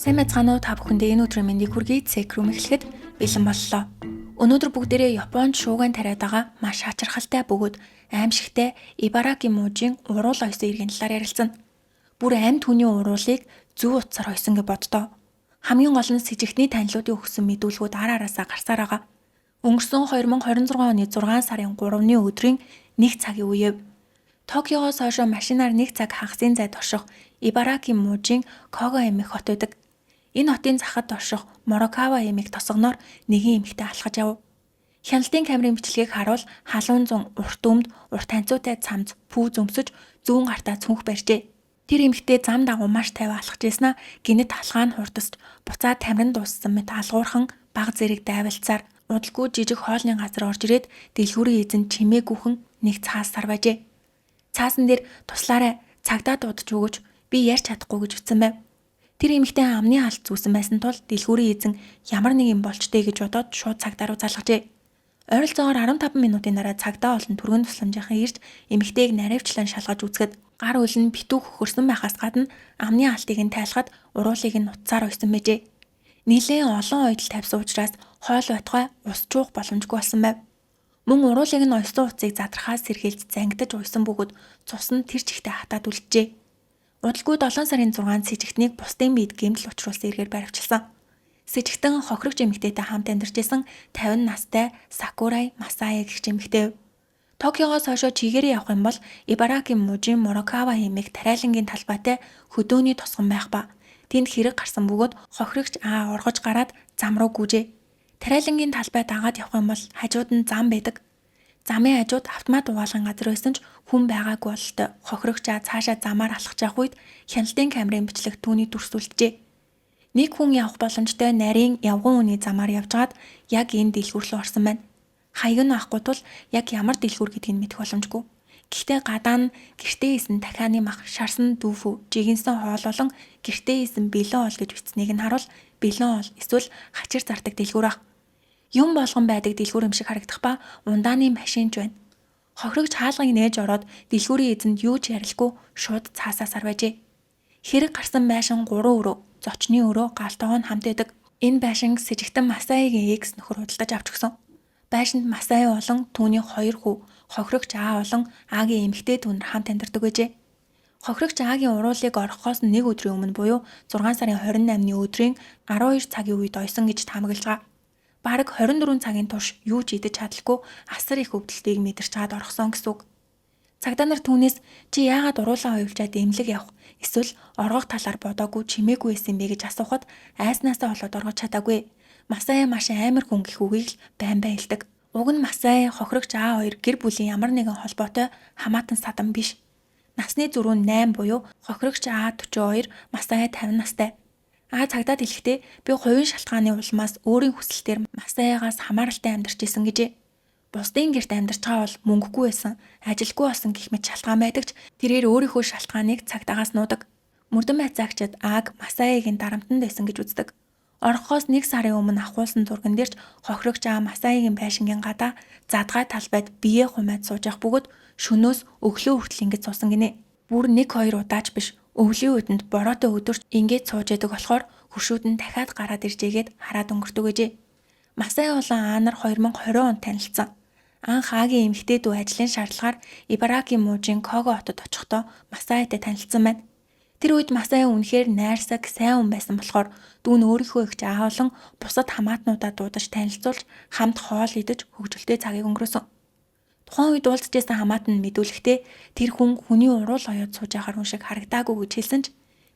Сайн байцгаана уу, та бүхэндээ энэ өдрийн мэндийг хүргэе. Секрум эхлэхэд бэлэн боллоо. Өнөөдөр бүгдээрээ Японд шууган тариад байгаа маш ачирхалтай бөгөөд аимшигтай Ибараки мужийн уруул ойсон эргийн талаар ярилцана. Бүр амьд хүний уруулыг зүү утсаар хойсон гэж боддоо. Хамгийн гол нь сэжигтний танилуудын өгсөн мэдүүлгүүд ар араасаа гарсаар байгаа. Өнгөрсөн 2026 оны 6 сарын 3-ны өдрийн 1 цагийн үеэв. Токиогоос хойшоо машинаар 1 цаг хагасын зайд орших Ибараки мужийн Кого аймаг хот байдаг. Энэ хотын захад орших Морокава аймаг тосгоноор нэгэн эмэгтэй алхаж яв. Хяналтын камерын бичлэгийг харуул халуун зун урт өмд, урт ханцуутай цамц пүүз өмсөж зүүн гартаа цүнх барьжээ. Тэр эмэгтэй зам дагуу маш тайван алхаж байснаа гэнэт алхаа нь хурдасч буцаад тамиран дууссан мэт алгуурхан баг зэрэг дайвалцаар удалгүй жижиг хоолны газар орж ирээд дэлгүүрийн эзэн чимээгүйхэн нэг цаас сар байжээ. Цаасан дээр туслаарай, цагдаа дуудаж өгөөч, би ярьж чадахгүй гэж үтсэн байв. Тэр эмэгтэй амны алт зүүсэн байсан тул дэлгүүрийн эзэн ямар нэг юм болчтой гэж бодоод шууд цагдаа руу залгажээ. Ойролцоогоор 15 минутын дараа цагдаа олон түргэн тусламжийнхан ирж эмэгтэйг наривчлан шалгаж үзэхэд гар үл нь битүү хөхөрсөн байхаас гадна амны алтыг нь тайлахад уруулыг нь утсаар уйсан байжээ. Нилээн олон ойдол тавьсан учраас хойл байтугай ус чуух боломжгүй болсон байв. Мөн уруулыг нь уйсан утсыг задрахаас сэргийлж зангидаж уйсан бөгөөд цус нь тэр чигтээ хатаад үлджээ. Удалгүй 7 сарын 6-нд сэжигтнийг бусдын биед гэмтэл учруулсан эргээр баривчилсан. Сэжигтэн хохирогч эмэгтэйтэй хамт амьдарч исэн 50 настай Сакурай Масая гэх эмэгтэй. Токиогоос хойшоо чигээрээ явах юм бол Ибараки мужийн Морокава хэмээх тариалангийн талбайтай хөдөөний тосгон байх ба тэнд хэрэг гарсан бөгөөд хохирогч Аа оргож гараад зам руу гүйжээ. Тариалангийн талбай дагаад явах юм бол хажууд нь зам байдаг. Замын хажууд автомат угаалгын газар байсан ч хүн байгаагүй бололтой хохирогч Аа цаашаа замаар алхаж явах үед хяналтын камерын бичлэг түүний дүрс үлджээ. Нэг хүн явах боломжтой нарийн явган үний замаар явжгаад яг энэ дэлгүүр рүү орсон байна. Хаяг нь авахгүй тул яг ямар дэлгүүр гэдгийг мэдэх боломжгүй. Гэхдээ гадаа нь гэртээ хийсэн дахианы мах, шарсан дүүфүү, жигэнсэн хоол болон гэртээ хийсэн бэлэн хоол гэж бичсэнийг нь харуул бэлэн хоол эсвэл хачир зардаг дэлгүүр ах. Юм болгон байдаг дэлгүүр юм шиг харагдах ба ундааны машин ч байна. Хохирогч хаалгыг нээж ороод дэлгүүрийн эзэнд юу ч ярилгүй шууд цаасаа сар байжээ. Хэрэг гарсан байшин 3 өрөө, зочны өрөө, гал тогоо нь хамт байдаг. Энэ байшинг сэжигтэн Масаигийн экс нөхөр худалдаж авч өгсөн. Байшинд Масаи болон түүний 2 хүү, хохирогч Аа болон Аагийн эмэгтэй дүү нар хамт амьдардаг байжээ. Хохирогч Аагийн уруулыг орхихоос нэг өдрийн өмнө буюу 6 сарын 28-ны өдрийн 12 цагийн үед ойсон гэж таамаглаж байгаа. Бараг 24 цагийн турш юу ч идэж чадалгүй асар их өвдөлтийг мэдэрч чад орхисон гэсэн үг. Цагдаа нар түүнээс чи яагаад уруулаа хоёулчаад эмнэлэг явах эсвэл оргох талаар бодоогүй чимээгүй байсан бэ гэж асуухад айснаасаа болоод оргож чадаагүй. Масая маш амар хүн гэх үгийг л байн байн хэлдэг. Уг нь Масая хохирогч А2 гэр бүлийн ямар нэгэн холбоотой хамаатан садан биш. Насны зөрүү 8 буюу хохирогч А42, Масая 50 настай. А цагдаад хэлэхдээ би хувийн шалтгааны улмаас өөрийн хүсэлтээр Масаягаас хамааралтай амьдарч исэн гэжээ. Бусдын гэрт амьдарч байгаа бол мөнгөгүй байсан, ажилгүй болсон гэх мэт шалтгаан байдаг ч тэрээр өөрийнхөө шалтгааныг цагдаагаас нуудаг. Мөрдөн байцаагчид Аг Масаягийн дарамтанд байсан гэж үздэг. Орхохоос 1 сарын өмнө авахулсан зурган дээр ч хохирогч Аа Масаягийн байшингийн гадаа задгай талбайд биеэ хумайд сууж явах бөгөөд шөнөөс өглөө хүртэл ингэж суусан гинэ. Бүр 1 2 удаач биш, өвлийн үдэнд бороотой өдөрч ингэж сууж яадаг болохоор хөршүүд нь дахиад гараад иржээгээд хараад өнгөрдөг гэжээ. Масай болон Аа нар 2020 онд танилцсан. Анх Аагийн эмэгтэй дүү ажлын шаардлагаар Ибараки мужийн Кого хотод очихдоо Масайтай танилцсан байна. Тэр үед Масай үнэхээр найрсаг, сайн хүн байсан болохоор дүү нь өөрийнхөө эгч Аа болон бусад хамаатнуудаа дуудаж танилцуулж хамт хоол идэж хөгжилтэй цагийг өнгөрөөсөн. Тухайн үед уулзж байсан хамаатан нь мэдүүлэхдээ тэр хүн хүний уруул оёод сууж байхаар хүн шиг харагдаагүй гэж хэлсэн ч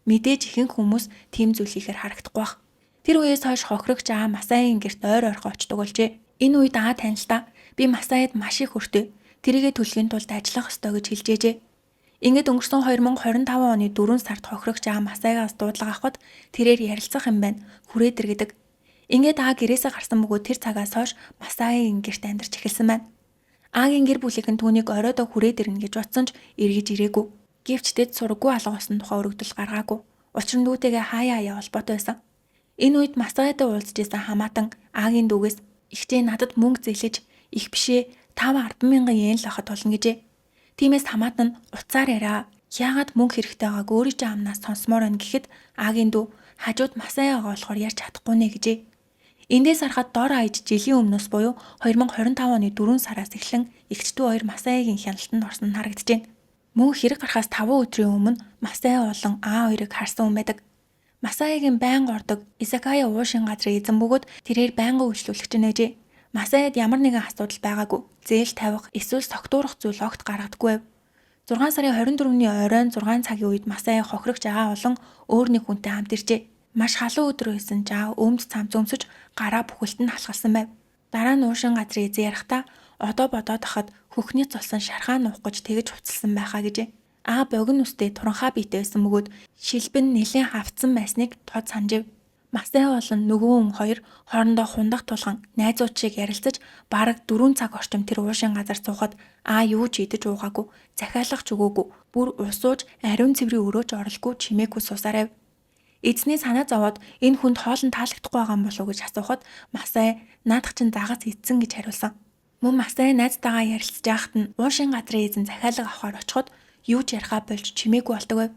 мэдээж ихэнх хүмүүс тийм зүйл хийхээр харагдахгүй байх. Тэр үеэс хойш хохирогч Аа Масаийн гэрт ойр ойрхон очдог болжээ. Энэ үед Аа танилтаа би Масаяд маш их өртөө. Тэрийгэ төлөхийн тулд ажиллах ёстой гэж хэлжээжээ. Ингээд өнгөрсөн 2025 оны 4 сард хохирогч Аа Масайгаас дуудлага авахад тэрээр ярилцах юм байна. Хүрээд ир гэдэг. Ингээд Аа гэрээсээ гарсан бөгөөд тэр цагаас хойш Масагийн гэрт амьдарч эхэлсэн байна. Аагийн гэр бүлийнхэн түүнийг оройдоо хүрээд ирнэ гэж бодсон ч эргэж ирээгүй. Гэвч тэд сураггүй алга болсон тухай өргөдөл гаргаагүй. Учир нь дүүтэйгээ хаяа хаяа холбоотой байсан. Энэ үед Масайтай уулзж исэн хамаатан Аагийн дүүгээс ихчээ надад мөнгө зээлэж их бишээ 5 10 мянган йен л байхад болно гэжээ. Тиймээс хамаатан нь утсаар яриа. Яагаад мөнгө хэрэгтэй байгааг өөрийн чинь амнаас сонсомоор байна гэхэд Аагийн дүү хажууд Масая байгаа болохоор ярьж чадахгүй нэ гэжээ. Эндээс харахад дор хаяж жилийн өмнөөс буюу 2025 оны 4 сараас эхлэн эгч дүү хоёр Масаягийн хяналтанд орсон нь харагдаж байна. Мөн хэрэг гарахаас 5 өдрийн өмнө Масая болон А хоёрыг харсан хүн байдаг. Масаягийн байнга ордог Исакая уушин газрын эзэн бөгөөд тэрээр байнгын үйлчлүүлэгч нь байжээ. Масаяд ямар нэгэн асуудал байгаагүй. Зээл тавих эсвэл согтуурах зүйл огт гаргадаггүй байв. 6 сарын 24-ний оройн 6 цагийн үед Масая хохирогч Аа болон өөр нэг хүнтэй хамт иржээ. Маш халуун өдөр байсан ч Аа өмд цамц өмсөж гараа бүхэлд нь халахалсан байв. Дараа нь уушин газрын эзэн ярихдаа одоо бодоод хахад хөхний цулсан шархаа нуух гэж тэгэж хувцалсан байхаа гэжээ. Аа богино үстэй туранхай биетэй байсан бөгөөд шилбэн нэлээн хавцсан байсныг тод санажив. Масай болон нөгөө хүн хоёр хоорондоо хундах тулган найзууд шиг ярилцаж бараг 4 цаг орчим тэр уушин газар суухад Аа юу ч идэж уугаагүй, захиалга ч өгөөгүй, бүр ус ууж ариун цэврийн өрөөч оролгүй чимээгүй суусаар байв. Эзний санаа зовоод энэ хүнд хоол нь таалагдахгүй байгаа юм болов уу гэж асуухад Масай наадах чинь загас идсэн гэж хариулсан. Мөн Масай найзтайгаа ярилцж байхад нь уушин газрын эзэн захиалга авахар очиход юу ч ярихаа болж чимээгүй болдог байв.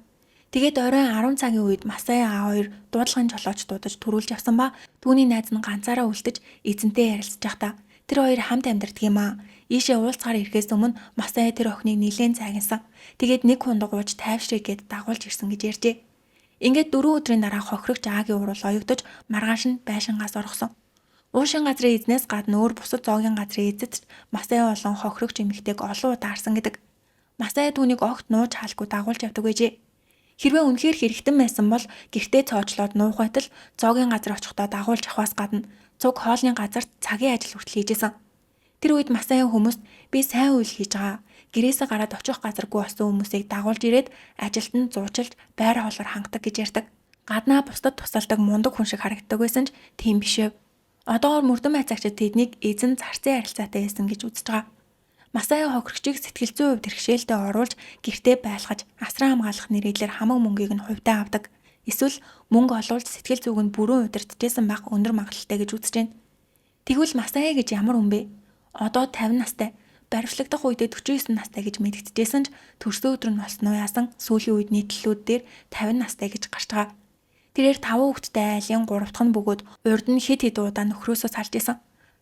Тэгээд оройн 10 цагийн үед Масай А хоёр дуудлагын жолооч дуудаж түрүүлж авсан ба түүний найз нь ганцаараа үлдэж эзэнтэй ярилцж байхдаа тэр хоёр хамт амьдардаг юм аа. Ийшээ уулзахаар ирэхээс өмнө Масай тэр охиныг нэлээн зайгнасан. Тэгээд нэг хундаг ууж тайвшрыг гээд дагуулж ирсэн гэж ярьжээ. Ингээд 4 өдрийн дараа хохирогч Агийн уруул оёгдож маргааш нь байшингаас оргосон. Уушин газрын эзнээс гадна өөр бусад зоогийн газрын эзэд ч Масай болон хохирогч эмэгтэйг олон удаа харсан гэдэг. Масай түүнийг огт нууж хаалгүй дагуулж явдаг байжээ. Хэрвээ үнэхээр хэрэгтэн байсан бол гэртээ цоочлоод нуух байтал зоогийн газар очихдоо дагуулж авахаас гадна цуг хоолны газарт цагийн ажил хүртэл хийжсэн. Тэр үед Масайн хүмүүст би сайн үйл хийж байгаа. Гэрээсээ гараад очих газаргүй болсон хүмүүсийг дагуулж ирээд ажилд нь зуучилж байр хоолоор хангадаг гэж ярьдаг. Гаднаа бусдад тусалдаг мундаг хүн шиг харагддаг байсан ч тийм биш ээ. Одоогор мөрдөн байцаагчид тэднийг эзэн зарцын харилцаатай байсан гэж үзэж байгаа. Масая хохирогчийг сэтгэл зүйн хувьд бэрхшээлдээ оруулж гэртээ байлгаж асран хамгаалах нэрийдлэр хамаг мөнгийг нь хувьдаа авдаг. Эсвэл мөнгө олуулж сэтгэл зүйг нь бүрэн удирджсэн байх өндөр магадлалтай гэж үзэж байна. Тэгвэл Масая гэж ямар хүн бэ? Одоо 50 настай, баривчлагдах үедээ 49 настай гэж мэдэгдэжсэн ч төрсөн өдөр нь болсон уу яасан сүүлийн үед нийтлэлүүд дээр 50 настай гэж гарч байгаа. Тэрээр 5 хүүхэдтэй айлын 3 дахь нь бөгөөд урд нь хэд хэд удаа нөхрөөсөө салж исэн.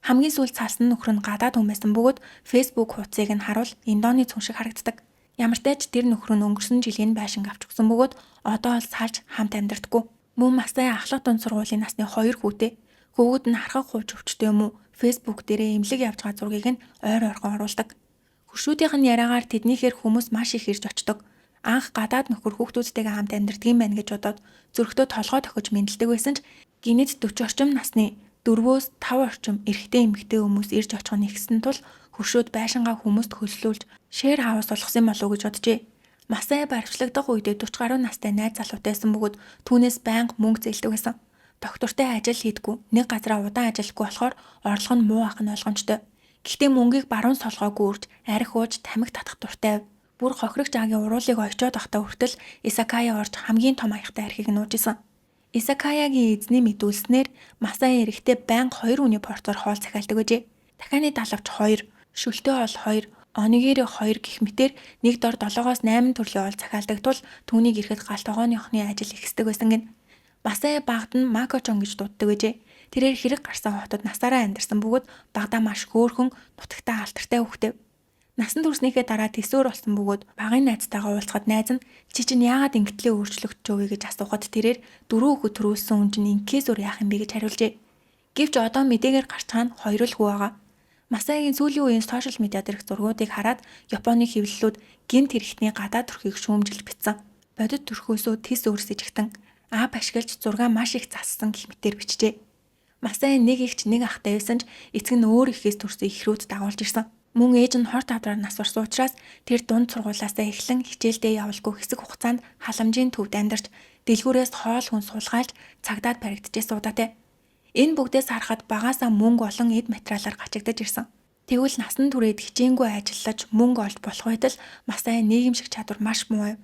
Хамгийн сүүлд салсан нөхөр нь гадаад хүн байсан бөгөөд Facebook хуудсыг нь харуул Индоны цүн шиг харагддаг. Ямартай ч тэр нөхөр нь өнгөрсөн жилийн байшинг авч өгсөн бөгөөд одоо л салж хамт амьдардаггүй. Мөн Масай ахлах дунд сургуулийн насны 2 хүүтэй. Хөөгд нь хархах хууч өвчтэй юм уу? Facebook дээрээ эмнэлэг явж байгаа зургийг нь ойр ойрхон оруулдаг. Хөршүүдийнх нь яриагаар тэднийхээр хүмүүс маш их ирж очдог. Анх гадаад нөхөр хүүхдүүдтэйгээ хамт амьдардаг юм байна гэж бодоод зүрхтөө толгой тохиж мэндэлдэг байсан ч гинэт 40 орчим насны 4-өөс 5 орчим эрэгтэй эмэгтэй хүмүүс ирж очих нь ихсэн тул хөршүүд байшингаа хүмүүст хөлслүүлж share house болгосон болов уу гэж боджээ. Масай баривчлагдах үедээ 40 гаруй настай найз залуутай байсан бөгөөд түүнээс байнга мөнгө зээлдэг байсан. Доктортой ажил хийдэггүй, нэг газараа удаан ажиллахгүй болохоор орлого нь муу ах нь ойлгомжтой. Гэхдээ мөнгийг баруун солгоогүй үрж, архи ууж, тамхи татах дуртай. Бүр хохирогч Агийн уруулыг ойчоод байхдаа хүртэл Исакая орж хамгийн том аяхтай архийг нууж исэн. Исакаягийн эзний мэдүүлснээр Масай эрэгтэй байнга 2 хүний порцоор хоол захиалдаг байжээ. Дахианы далавч 2, шөлтөө ол 2, онигири 2 гэх мэтэр нэг дор 7-оос 8 төрлийн оол захиалдаг тул түүнийг ирэхэд гал тогооны охины ажил ихсдэг байсан гин. Масай багад нь Макочон гэж дууддаг байжээ. Тэрээр хэрэг гарсан хотод насаараа амьдарсан бөгөөд багадаа маш хөөрхөн, нутагтаа алдартай хүүхдээ. Насан туршнийхээ дараа төсөөр болсон бөгөөд багын найзтайгаа уулзахад найз нь чи чинь яагаад ингэтлээ өөрчлөгдөж вэ гэж асуухад тэрээр дөрөв хүүхэд төрүүлсэн хүн чинь ингэхээс өөр яах юм бэ гэж хариулжээ. Гэвч одоо мэдээгээр гарч байгаа нь хоёр л хүү байгаа. Масайгийн сүүлийн үеийн сошиал медиа дээрх зургуудыг хараад Японы хэвлэлүүд гэмт хэрэгтний гадаад төрхийг шүүмжилж бичсэн. Бодит төрхөөсөө тис өөрсөж ихтэн ап ашиглаж зургаа маш их зассан гэх мэтээр бичжээ. Масай нэг эгч нэг ахтай байсан ч эцэг нь өөр эхээс төрсөн эхрүүд дагуулж ирсэн. Мөн ээж нь хор тавдраар нас барсан учраас тэр дунд сургуулиасаа эхлэн хичээлдээ явалгүй хэсэг хугацаанд халамжийн төвд амьдарч дэлгүүрээс хоол хүн суулгаалж цагдаад баригджээ суудаатай. Энэ бүгдээс харахад багаасаа мөнгө болон эд материалаар гачигдаж ирсэн. Тэгвэл насан туршид хичээнгүй ажиллаж мөнгө олж болох байтал Масай нийгэмших чадвар маш муу байв.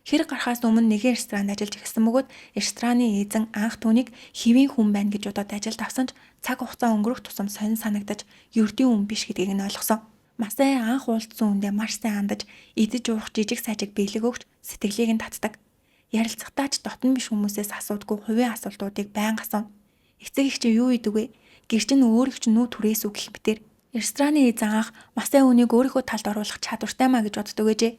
Хэрэг гарахаас өмнө нэгэн ресторанд ажиллаж эхэлсэн бөгөөд рестораны эзэн анх түүнийг хэвийн хүн байна гэж бодоод ажилд авсан ч цаг хугацаа өнгөрөх тусам сонин санагдаж ердийн хүн биш гэдгийг нь ойлгосон. Масай анх уулзсан хүндээ маш сайн хандаж, идэж уух жижиг сажиг бэлэг өгч сэтгэлийг нь татдаг. Ярилцахдаа ч дотн биш хүмүүсээс асуудгүй хувийн асуултуудыг байнга асууна. Эцэг эх чинь юу идэг вэ? Гэр чинь өөр их чинь нүү түрээс үү гэх мэтэр. Рестораны эзэн анх Масай үнийг өөрийнхөө талд оруулах чадвартай маа гэж боддог гэжээ.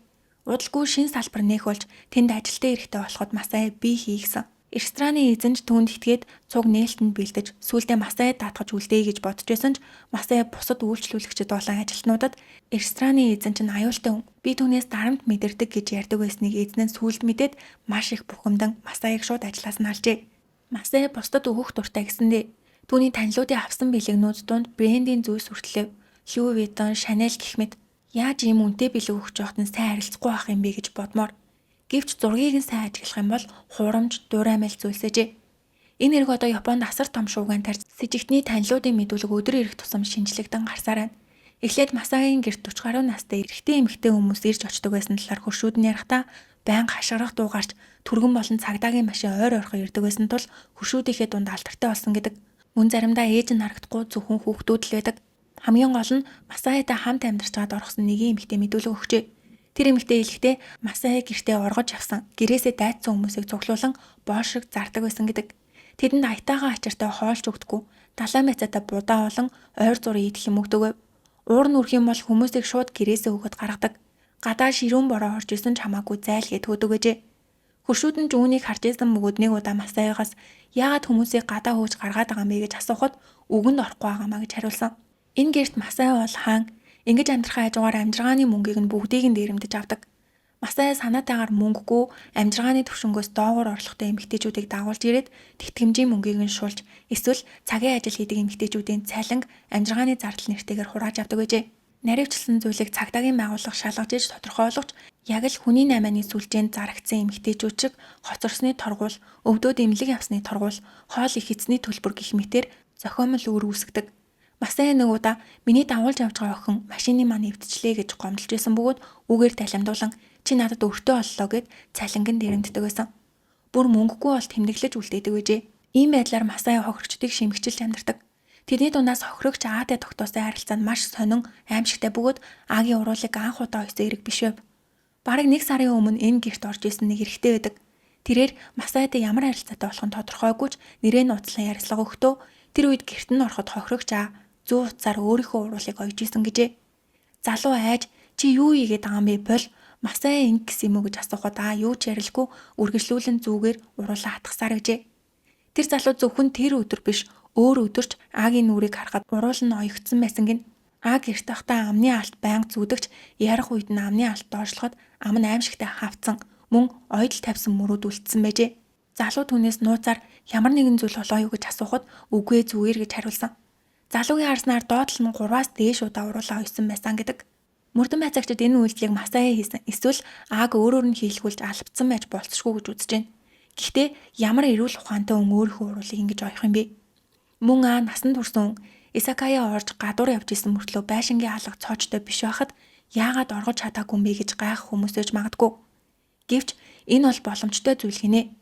Удалгүй шин салбар нээх болж тэнд ажилтаа эрэхтэй болоход Масай бие хийгсэн. Рестораны эзэн ч түүнд итгээд цуг нээлтэнд бэлдэж сүүлдээ Масай даатгаж үлдээе гэж бодож байсан ч Масай бусад үйлчлүүлэгчид болон ажилтнуудад рестораны эзэн чинь аюултай хүн. Би түүнээс дарамт мэдэрдэг гэж ярьдаг байсныг эзэн нь сүүлд мэдээд маш их бухимдан Масайг шууд ажлаас нь алжээ. Масай бусдад өгөх дуртай гэсэндээ түүний танилуудын авсан бэлэгнүүд дунд брендийн зүйлс хүртлэв. Louis Vuitton, Chanel гэх мэт яаж ийм үнэтэй бэлэг өгч явахад нь сайн харилцахгүй байх юм бэ гэж бодмоор. Гэвч зургийг нь сайн ажиглах юм бол хуурамч, дуурай мэл зүйлсэжээ. Энэ хэрэг одоо Японд асар том шуугиан тарьж сэжигтний танилуудын мэдүүлэг өдөр ирэх тусам шинжлэгдэн гарсаар байна. Эхлээд Масагийн гэрт 40 гаруй настай эрэгтэй эмэгтэй хүмүүс ирж очдог байсан талаар хөршүүд нь ярихдаа байнга хашгирах дуу гарч түргэн болон цагдаагийн машин ойр ойрхон ирдэг байсан тул хөршүүдийнхээ дунд алдартай болсон гэдэг. Мөн заримдаа ээж нь харагдахгүй зөвхөн хүүхдүүд л байдаг. Хамгийн гол нь Масаятай хамт амьдарч байгаад орхосон нэгэн эмэгтэй мэдүүлэг өгчээ. Тэр эмэгтэй хэлэхдээ Масая гэртээ оргож явсан. Гэрээсээ дайцсан хүмүүсийг цуглуулан боол шиг зардаг байсан гэдэг. Тэдэнд аятайхан ачаартай хоолч өгдөггүй. Далайн байцаатай будаа болон ойр зур идэх юм өгдөг байв. Уур нь үрэх юм бол хүмүүсийг шууд гэрээсээ өгөхөд гаргадаг. Гадаа ширүүн бороо орж исэн ч хамаагүй зайлгээд хөөдөг гэжээ. Хөршүүд нь ч үүнийг харж исэн бөгөөд нэг удаа Масаягаас яагаад хүмүүсийг гадаа хөөж гаргаад байгаа юм бэ гэж асуухад үгэнд орохгүй байгаамаа гэж хариулсан. Энэ гэрт Масай бол хаан ингэж амьдрахын хажуугаар амжиргааны мөнгийг нь бүгдийг нь дээрэмдэж авдаг. Масай санаатайгаар мөнгөгүй амжиргааны төвшөнгөөс доогуур орлоготой эмэгтэйчүүдийг дагуулж ирээд тэтгэмжийн мөнгийг нь шулж эсвэл цагийн ажил хийдэг эмэгтэйчүүдийн цалинг амжиргааны зардал нэртэйгээр хурааж авдаг байжээ. Наривчлсан зүйлийг цагдаагийн байгууллага шалгаж иж тодорхойлогч яг л хүний наймааны сүлжээнд зарагдсан эмэгтэйчүүд шиг хоцорсны торгуул, өвдөөд эмнэлэг явсны торгуул, хоол их эзний төлбөр гэх мэтэр зохиомл үр үүсгэдэг. Масай нэг удаа миний дагуулж явж байгаа охин машины маань эвдчихлээ гэж гомдолж байсан бөгөөд үгээр талимдуулан чи надад өртөө оллоо гэд цалинг нь дэрэмддэг байсан. Бүр мөнгөгүй бол тэмдэглэж үлдээдэг байжээ. Ийм байдлаар Масай хохирогчдыг шимэгчилж амьдардаг. Тэдний дундаас хохирогч Аатай тогтоосон харилцаа нь маш сонин, аимшигтай бөгөөд Агийн уруулыг анх удаа ойсон эрэг биш байв. Бараг нэг сарын өмнө энэ гэрт орж исэн нэг эрэгтэй байдаг. Тэрээр Масайтай ямар харилцаатай болох нь тодорхойгүй ч нэрээ нууцлан ярилцлага өгөхдөө тэр үед гэрт нь ороход хохирогч Аа зүүн утсаар өөрийнхөө уруулыг ойж исэн гэжээ. Залуу айж чи юу хийгээд байгаа юм бэ бол Масай ингэ гэсэн юм уу гэж асуухад Аа юу ч ярилгүй үргэлжлүүлэн зүгээр уруулаа хатгасаар гэжээ. Тэр залуу зөвхөн тэр өдөр биш өөр өдөрч Агийн нүрийг харахад уруул нь оёгдсон байсан гин. Аа гэрт байхдаа амны алт байнга зүүдэгч ярих үед нь амны алт доошлоход ам нь аимшигтай хавцсан мөн ойдол тавьсан мөрүүд үлдсэн байжээ. Залуу түүнээс нууцаар ямар нэгэн зүйл болоо юу гэж асуухад үгүй зүгээр гэж хариулсан. Залуугийн харснаар доотлол нь 3-аас дээш удаа уруулаа ойсон байсан гэдэг. Мөрдөн байцаагчид энэ үйлдэлийг Масая хийсэн эсвэл Аг өөрөөр нь хийлгүүлж албацсан байж болцсошгүй гэж үзэж байна. Гэхдээ ямар эрүүл ухаантай хүн өөрийнхөө уруулыг ингэж оёх юм бэ? Мөн Аа насан турсан Исакая орж гадуур явж исэн мөртлөө байшингийн алга цоочтой биш байхад яагаад оргож чадаагүй юм бэ гэж гайхах хүмүүс байж магадгүй. Гэвч энэ бол боломжтой зүйл гинэ.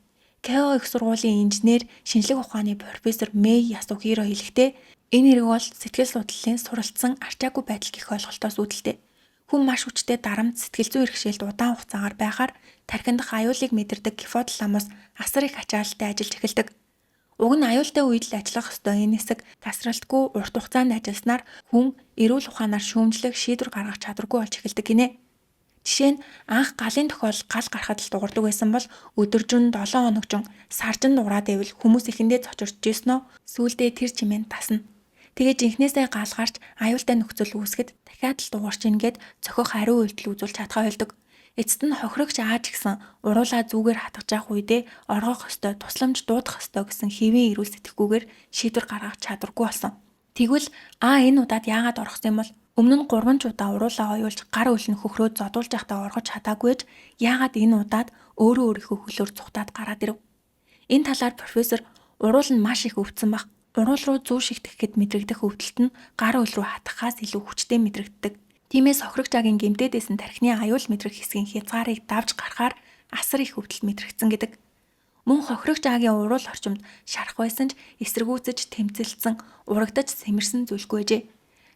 Кэо их сургуулийн инженер, шинжлэх ухааны профессор Мэй Ясухиро хэлэхдээ энэ хэрэг бол сэтгэл судлалын суралцсан арчаагүй байдал гэх ойлголтоос үүдэлтэй. Хүн маш хүчтэй дарамт сэтгэл зүйн бэрхшээлд удаан хугацаагаар байхаар тархиндах аюулыг мэдэрдэг гипоталамус асар их ачаалалтай ажиллаж эхэлдэг. Уг нь аюултай үед л ажиллах ёстой энэ хэсэг тасралтгүй урт хугацаанд ажилласнаар хүн эрүүл ухаанаар шүүмжлэх, шийдвэр гаргах чадваргүй болж эхэлдэг гинэ. Жишээ нь анх галын тохиолдол гал гарахад л дугардаг байсан бол өдөржин 7 хоногжин саржин дуграад байвал хүмүүс эхэндээ цочирч ийсэн нь сүүлдээ тэр чимээнд тасна. Тэгээ жинхнээсээ гал гарч аюултай нөхцөл үүсгэхэд дахиад л дугарч ийн гэд цохих хариу үйлдэл үзүүлж чадхаа болдог. Эцэст нь хохирогч ааж гисэн уруулаа зүгээр хатгаж явах үедээ оргох ёстой, тусламж дуудах ёстой гэсэн хэвийн эрүүл сэтгэхгүйгээр шийдвэр гаргах чадваргүй болсон. Тэгвэл Аа энэ удаад яагаад орохсон юм бол өмнө нь 3 ч удаа уруулаа оюулж гар үл нь хөхрөөд зодуулж байхдаа оргож чадаагүй ч яагаад энэ удаад өөрөө өөрийнхөө хөлөөр цухтаад гараад ирэв? Энэ талаар профессор уруул нь маш их өвдсөн баг. Уруул руу зүү шигтгэхэд мэдрэгдэх өвдөлт нь гар үл рүү хатгахаас илүү хүчтэй мэдрэгддэг. Тиймээс хохирогч агийн гэмтээд байсан тархины аюул мэдрэх хэсгийн хязгаарыг давж гарахаар асар их өвдөлт мэдрэгдсэн гэдэг. Мөн хохирогч агийн уруул орчимд шарах байсан ч эсэргүүцэж тэмцэлдсэн, урагдаж сэмэрсэн зүйлгүй байжээ.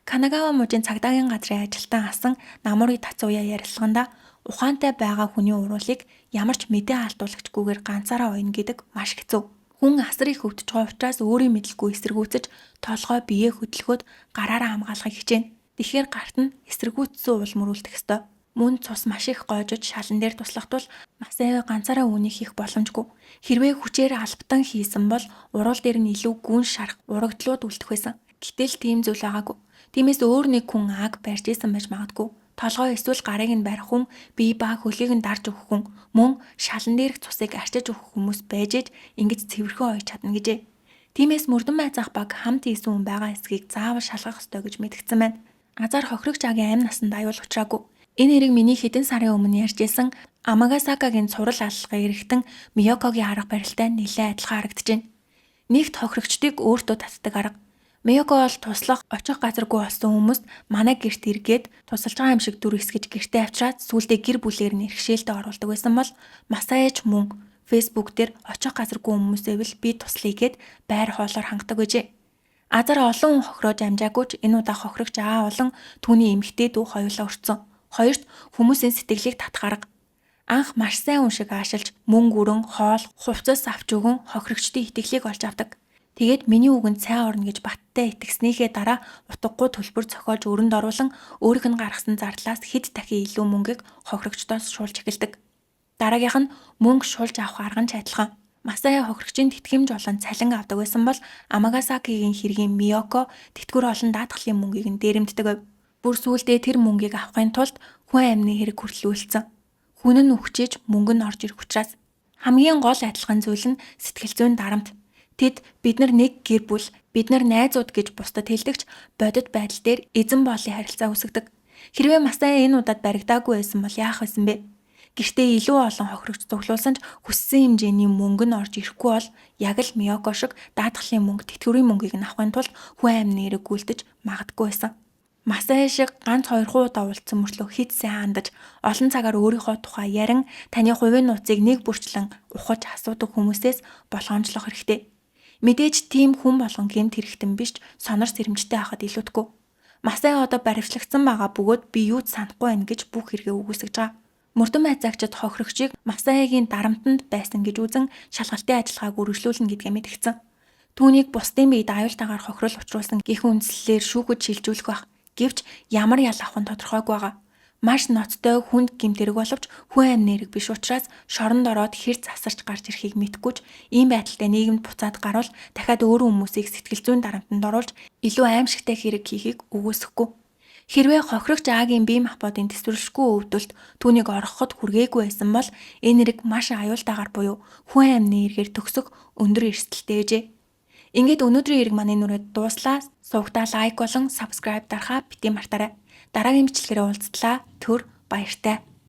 Канагава мужийн цагдаагийн газрын ажилтан асан Намури Тацуя ярилцлаганда ухаантай байгаа хүний уруулыг ямар ч мэдээ алдуулагчгүйгээр ганцаараа уяна гэдэг маш хэцүү. Хүн асар их өвдөж байгаа учраас өөрийн мэдлгүй эсэргүүцэж толгой биеэ хөдөлгөөд гараараа хамгаалахыг хичээнэ. Тэгэхээр гарт нь эсэргүүцсэн улмөр үлдэх ёстой. Мөн цус маш их гоожиж шалан дээр туслах тул Масаё ганцаараа үүнийг хийх боломжгүй. Хэрвээ хүчээр албатан хийсэн бол уруул дээр нь илүү гүн шарх урагдлууд үлдэх байсан. Гэтэл тийм зүйл байгаагүй. Тиймээс өөр нэг хүн аг барьж исэн байж магадгүй. Толгой эсвэл гарыг нь барих хүн, бие ба хөлийг нь дарж өгөх хүн, мөн шалан дээрх цусыг арчиж өгөх хүмүүс байж иж ингэж цэвэрхэн оёж чадна гэжээ. Тиймээс мөрдөн майзах баг хамт хийсэн хүн байгаа эсэхийг заавал шалгах ёстой гэж мэдгдсэн байна. Азар хохирогч агийн амь насанд аюул учраагүй. Энэ хэрэг миний хэдэн сарын өмнө ярьж исэн Амагасакагийн цурал аллагын эрэгтэн Миёкогийн арга барилтай нэлээд адилхан харагдаж байна. Нэгт хохирогчдыг өөртөө татдаг арга. Миёко бол туслах очих газаргүй болсон хүмүүст манай гэрт эргээд тусалж байгаа юм шиг дүр эсгэж гэртээ авчираад сүүлдээ гэр бүлээр нь иргэшээлтэд оруулдаг байсан бол Масаяч мөн Facebook дээр очих газаргүй хүмүүсээвэл би туслая гэд байр хоолоор хангадаг байжээ. Азар олон хүн хохироож амжаагүй ч энэ удаа хохирогч Аа болон түүний эмэгтэй дүү хоёулаа өртсөн. Хоёрт хүмүүсийн сэтгэлийг татах арга. Анх маш сайн хүн шиг аашилж мөнгө өрөн, хоол, хувцас авч өгөн хохирогчдын итгэлийг олж авдаг. Тэгээд миний үгэнд сайн орно гэж баттай итгэснийхээ дараа утгагүй төлбөр зохиолж өрөнд оруулан өөрийнх нь гаргасан зардлаас хэд дахин илүү мөнгийг хохирогчдоос шуулж эхэлдэг. Дараагийнх нь мөнгө шулж авах арга нь ч адилхан. Масая хохирогчийн тэтгэмж болон цалин авдаг байсан бол Амагасакигийн хэргийн Миёко тэтгэвэр олон даатгалын мөнгийг нь дээрэмддэг байв. Бүр сүүлдээ тэр мөнгийг авахын тулд хүн амны хэрэг хүртэл үйлдсэн. Хүн нь үхчихэж мөнгө нь орж ирэх учраас хамгийн гол адилхан зүйл нь сэтгэл зүйн дарамт. Тэд бид нар нэг гэр бүл, бид нар найзууд гэж бусдад хэлдэг ч бодит байдал дээр эзэн боолын харилцаа үүсгэдэг. Хэрвээ Масая энэ удаад баригдаагүй байсан бол яах байсан бэ? Гэртээ илүү олон хохирогч цуглуулсан ч хүссэн хэмжээний мөнгө нь орж ирэхгүй бол яг л Миёко шиг даатгалын мөнгө, тэтгэврийн мөнгийг нь авахын тулд хүн амны эрэг гүйлдэж магадгүй байсан. Масая шиг ганц хоёрхан удаа уулзсан мөртлөө хэд сайн хандаж, олон цагаар өөрийнхөө тухай ярин таны хувийн нууцыг нэг бүрчлэн ухаж асуудаг хүмүүсээс болгоомжлох хэрэгтэй. Мэдээж тийм хүн болгон гэмт хэрэгтэн биш ч сонор сэрэмжтэй байхад илүүдэхгүй. Масая одоо баривчлагдсан байгаа бөгөөд би юу ч санахгүй байна гэж бүх хэрэгээ үгүйсгэж байгаа. Мөрдөн майзаагчид хохирогчийг Масаягийн дарамтанд байсан гэж үзэн шалгалтын ажиллагааг үргэлжлүүлнэ гэдгээ мэдгдсэн. Түүнийг бусдын биед аюултайгаар хохирол учруулсан гэх үндслээр шүүхэд шилжүүлэх байх. Гэвч ямар ял авах нь тодорхойгүй байгаа. Маш ноцтой хүнд гэмт хэрэг боловч хүн амны хэрэг биш учраас шоронд ороод хэр засарч гарч ирэхийг мэдэхгүй ч ийм байдалтай нийгэмд буцаад гарвал дахиад өөр хүмүүсийг сэтгэл зүйн дарамтанд оруулж илүү аимшигтай хэрэг хийхийг үгүйсэхгүй. Хэрвээ хохирогч Агийн бие махбодын тэсвэрлэшгүй өвдөлт түүнийг орхоход хүргээгүй байсан бол энэ хэрэг маш аюултайгаар буюу хүн амны эргээр төгсөх өндөр эрсдэлтэй байжээ. Ингээд өнөөдрийн хэрэг манай нүрээд дууслаа. Сувагтаа like болон subscribe дарахаа битгий мартаарай. Дараагийн бичлэгээрээ уулзтлаа. Түр баяртай.